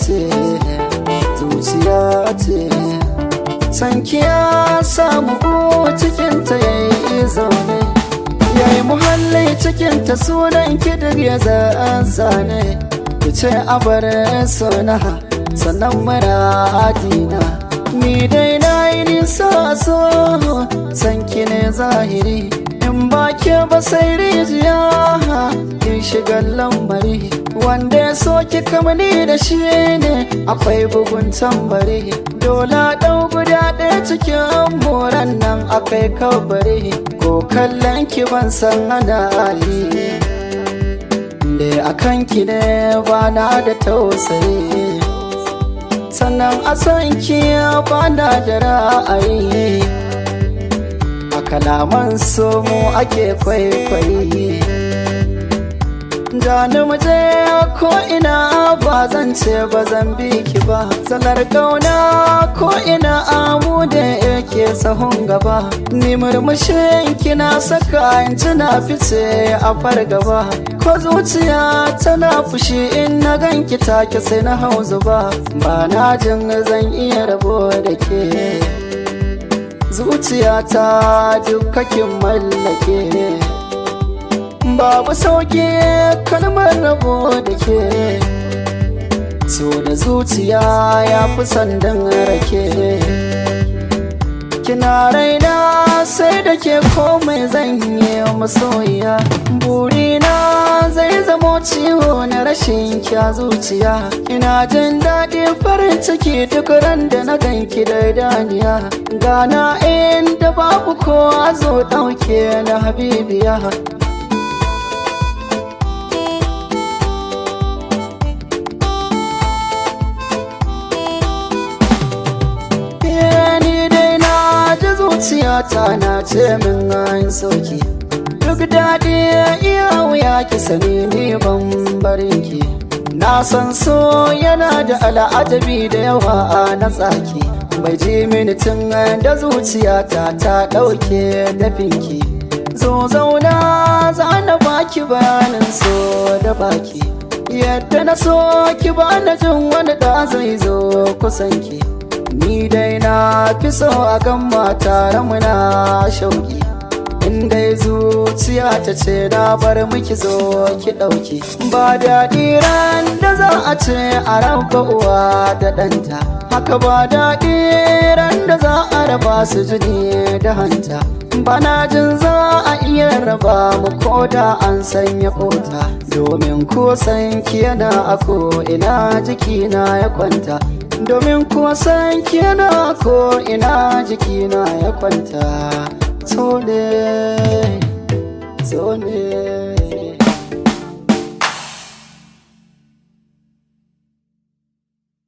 ce, zuciya ce. Sankiya samu cikinta yayi zaune, yayi muhalli cikinta, sunan kidir ya zane. Ki ce abar sona, sannan muradina. Ni dai na yi nisa, so sanki ne zahiri. In ba ke ba sai rijiya, kin shiga lambari. Wanda ya so ki kamani da shi ne akwai bugun tambari. Dole ɗau guda ɗaya cikin moran nan akai kabari. Ko kallon ki ban san ana yi da akan ki ne, ba na da tausayi. Sannan a san ki ba na da ra'ayi. A kalaman so mu ake kwaikwayi. Gani muje ko ina, ba zan ce ba zan bi ki ba. Salar kauna ko ina amu da yake sahun gaba. Ni murmushin kina saka in na fice a fargaba. Ko zuciya tana fushi, in na ganki take sai na hau zuba. Ba na jin zan iya rabo da ke. Zuciyata dukkakin mallake. Babu sauki kalmar rabo da ke. So da zuciya ya fi sandan rake. Kina raina, sai da ke komai zan yi masoyiya. Burina zai zamo ciwo na rashin kya zuciya. Ina jin daɗi, farin ciki duk ran da na ganki da daniya. Gana inda babu kowa, zo ɗauke na habibiya. Zuciyata na ce min an sauki. Duk daɗi iya wuya, ki sani ni ban barin ki. Na san so yana da al'ajabi da yawa a na tsaki. Bai ji mini tun da zuciyata ta ɗauke dafinki. Zo zauna, za na baki bayanin so da baki. Yadda na so ki, ba na jin wani da zai zo kusanki. Ni dai na fi so a gan tare muna shauki. In dai zuciya ta ce na bar miki, zo ki ɗauki. Ba daɗi ran da za a ce a raba uwa da ɗanta. Haka ba daɗi ran da za a raba su jini da hanta. Bana jin za a iya raba mu ko da an sanya kota. Domin ko san ki yana a ko ina jikina ya kwanta. Domin kuwa san kina ko ina jikina ya kwanta. So ne, so ne.